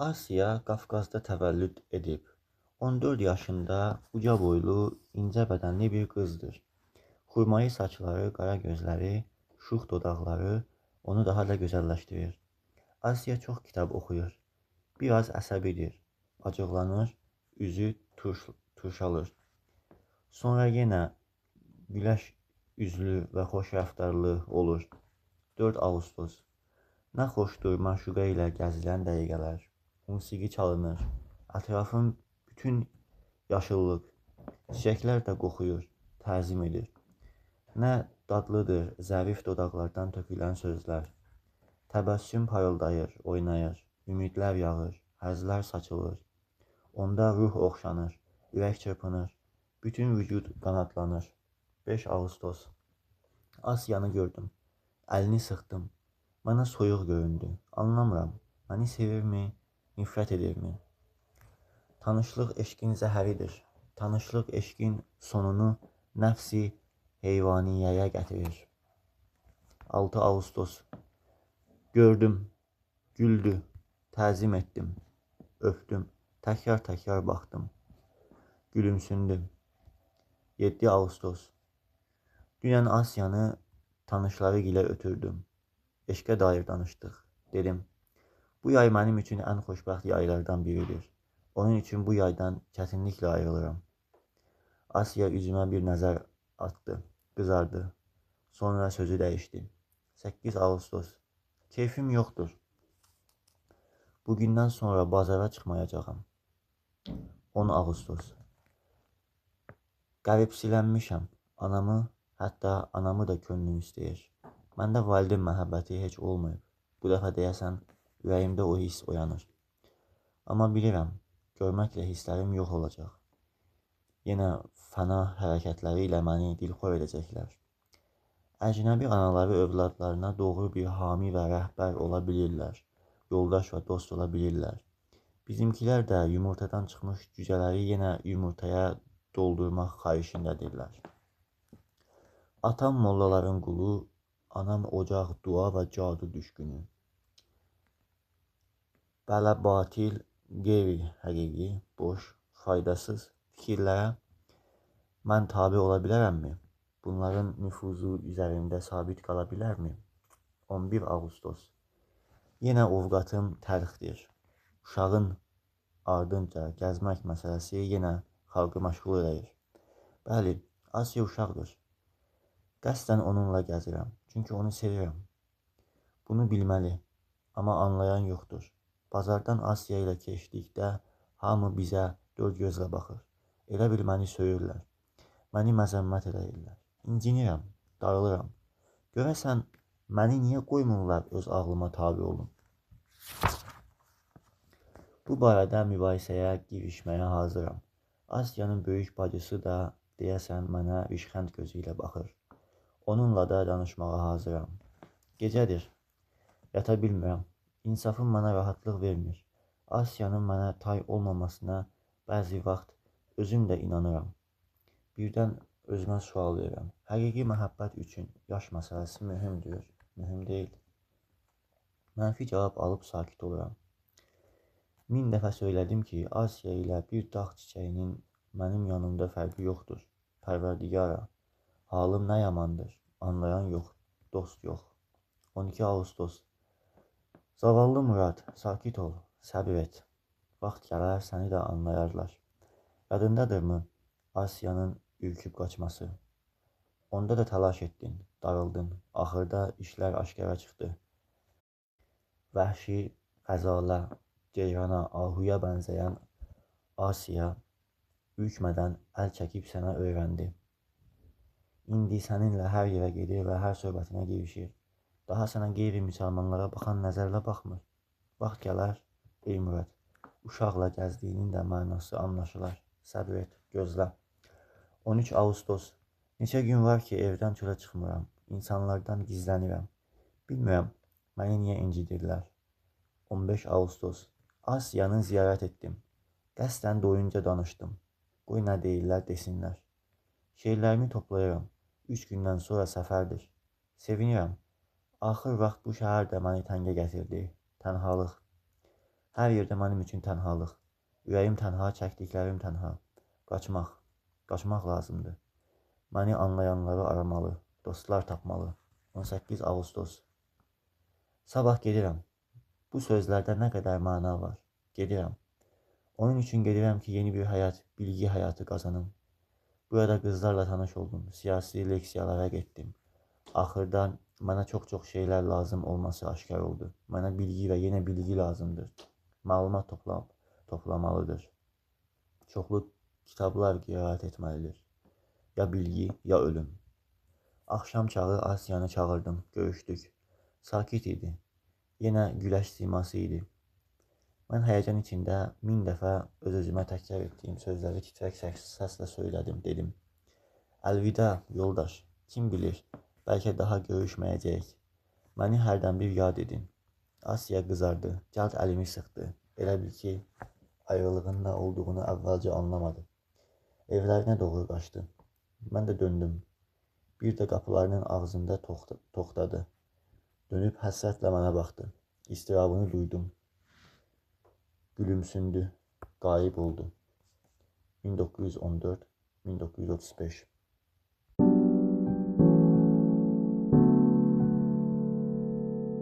Asiya Qafqazda təvəllüd edib. 14 yaşında uca boylu, incə bədənli bir qızdır. Xurmayı saçları, qara gözləri, şux dodaqları onu daha da gözəlləşdirir. Asiya çox kitab oxuyur. Biraz əsəbidir, acıqlanır, üzü turşalır. Sonra yenə güləş üzlü və xoş rəftarlı olur. 4 Ağustos. Nə xoşdur məşuqə ilə gəzilən dəqiqələr. Musiqi çalınır. Ətrafın bütün yaşıllıq, çiçəklər də qoxuyur, təzim edir. Nə dadlıdır zərif dodaqlardan tökülən sözlər. Təbəssüm parıldayır, oynayır, ümidlər yağır, həzlər saçılır. Onda ruh oxşanır, ürək çırpınır, bütün vücud qanadlanır. 5 Ağustos. Asiyanı gördüm. Əlini sıxdım. Mənə soyuq göründü. Anlamıram. Məni sevirmi, nifrət edirmi? Tanışlıq eşqin zəhəridir. Tanışlıq eşqin sonunu nəfsi heyvaniyyəyə gətirir. 6 Ağustos. Gördüm, güldü, təzim etdim, öpdüm, təkrar-təkrar baxdım, gülümsündüm. 7 Ağustos. Dünən Asiyanı tanışları ilə ötürdüm. Eşqə dair danışdıq. Dedim, bu yay mənim üçün ən xoşbəxt yaylardan biridir. Onun üçün bu yaydan çətinliklə ayrılıram. Asiya üzümə bir nəzər atdı, qızardı. Sonra sözü dəyişdi. 8 Ağustos. Keyfim yoxdur. Bugündən sonra bazara çıxmayacağam. 10 Ağustos. Qəribsilənmişəm. Anamı, hətta anamı da könlüm istəyir. Məndə valideyn məhəbbəti heç olmayıb. Bu dəfə deyəsən, ürəyimdə o hiss oyanır. Amma bilirəm, görməklə hisslərim yox olacaq. Yenə fəna hərəkətləri ilə məni dilxor edəcəklər. Əcnəbi anaları övladlarına doğru bir hami və rəhbər ola bilirlər, yoldaş və dost ola bilirlər. Bizimkilər də yumurtadan çıxmış cücələri yenə yumurtaya doldurmaq xahişindədirlər. Atam mollaların qulu, anam ocaq, dua və cadu düşkünü. Belə batil, qeyri-həqiqi, boş, faydasız fikirlərə mən tabi ola bilərəmmi? Bunların nüfuzu üzərində sabit qala bilərmi? 11 Ağustos. Yenə ovqatım təlxdir. Uşağın ardınca gəzmək məsələsi yenə xalqı məşğul eləyir. Bəli, Asiya uşaqdır. Qəsdən onunla gəzirəm, çünki onu sevirəm. Bunu bilməli, amma anlayan yoxdur. Bazardan Asiya ilə keçdikdə hamı bizə dörd gözlə baxır. Elə bil məni söyürlər. Məni məzəmmət eləyirlər. İncinirəm, darılıram. Görəsən, məni niyə qoymurlar öz ağlıma tabi olum? Bu barədə mübahisəyə girişməyə hazıram. Asiyanın böyük bacısı da deyəsən mənə rişxənd gözü ilə baxır. Onunla da danışmağa hazıram. Gecədir. Yata bilmirəm. İnsafım mənə rahatlıq vermir. Asiyanın mənə tay olmamasına bəzi vaxt özüm də inanıram. Birdən özümə sual verirəm. Həqiqi məhəbbət üçün yaş məsələsi mühümdür, mühüm deyil. Mənfi cavab alıb sakit oluram. 1000 dəfə söylədim ki, Asiya ilə bir dağ çiçəyinin mənim yanımda fərqi yoxdur. Pərverdigara, halım nə yamandır, anlayan yox, dost yox. 12 Ağustos. Zavallı Murad, sakit ol, səbir et. Vaxt gələr, səni də anlayarlar. Yadındadırmı Asiyanın ürküb qaçması? Onda da təlaş etdin, darıldın. Axırda işlər aşkara çıxdı. Vəhşi qəzalə, ceyrana, ahuya bənzəyən Asiya ürkmədən əl çəkib sənə öyrəndi. İndi səninlə hər yerə gedir və hər söhbətinə girişir. Daha sənə qeyri-müsəlmanlara baxan nəzərlə baxmır. Vaxt gələr, ey Murad, uşaqla gəzdiyinin də mənası anlaşılar. Səbr et, gözlə. 13 Ağustos. Neçə gün var ki, evdən çölə çıxmıram. İnsanlardan gizlənirəm. Bilmirəm, məni niyə incidirlər. 15 Ağustos. Asiyanı ziyarət etdim. Qəsdən doyunca danışdım. Qoy nə deyirlər, desinlər. Şeirlərimi toplayıram. 3 gündən sonra səfərdir. Sevinirəm. Axır vaxt bu şəhər də məni təngə gətirdi. Tənhalıq. Hər yerdə mənim üçün tənhalıq. Ürəyim tənha, çəkdiklərim tənha. Qaçmaq, qaçmaq lazımdır. Məni anlayanları aramalı, dostlar tapmalı. 18 Ağustos. Sabah gedirəm. Bu sözlərdə nə qədər məna var. Gedirəm. Onun üçün gedirəm ki, yeni bir həyat, bilgi həyatı qazanım. Burada qızlarla tanış oldum, siyasi leksiyalara getdim. Axırda mənə çox-çox şeylər lazım olması aşkar oldu. Mənə bilgi və yenə bilgi lazımdır. Məlumat toplamalıdır. Çoxlu kitablar qiraət etməlidir. Ya bilgi, ya ölüm. Axşam çağı Asiyanı çağırdım, görüşdük. Sakit idi. Yenə güləş siması idi. Mən həyəcan içində 1000 dəfə öz-özümə təkrar etdiyim sözləri titrək səslə söylədim, dedim. Əlvida, yoldaş, kim bilir, bəlkə daha görüşməyəcəyik. Məni hərdən bir yad edin. Asiya qızardı, cəld əlimi sıxdı. Elə bil ki, ayrılığın nə olduğunu əvvəlcə anlamadı. Evlərinə doğru qaçdı. Mən də döndüm. Bir də qapılarının ağzında toxtadı. Dönüb həsrətlə mənə baxdı. İstirabını duydum. Gülümsündü, qayib oldu. 1914-1935.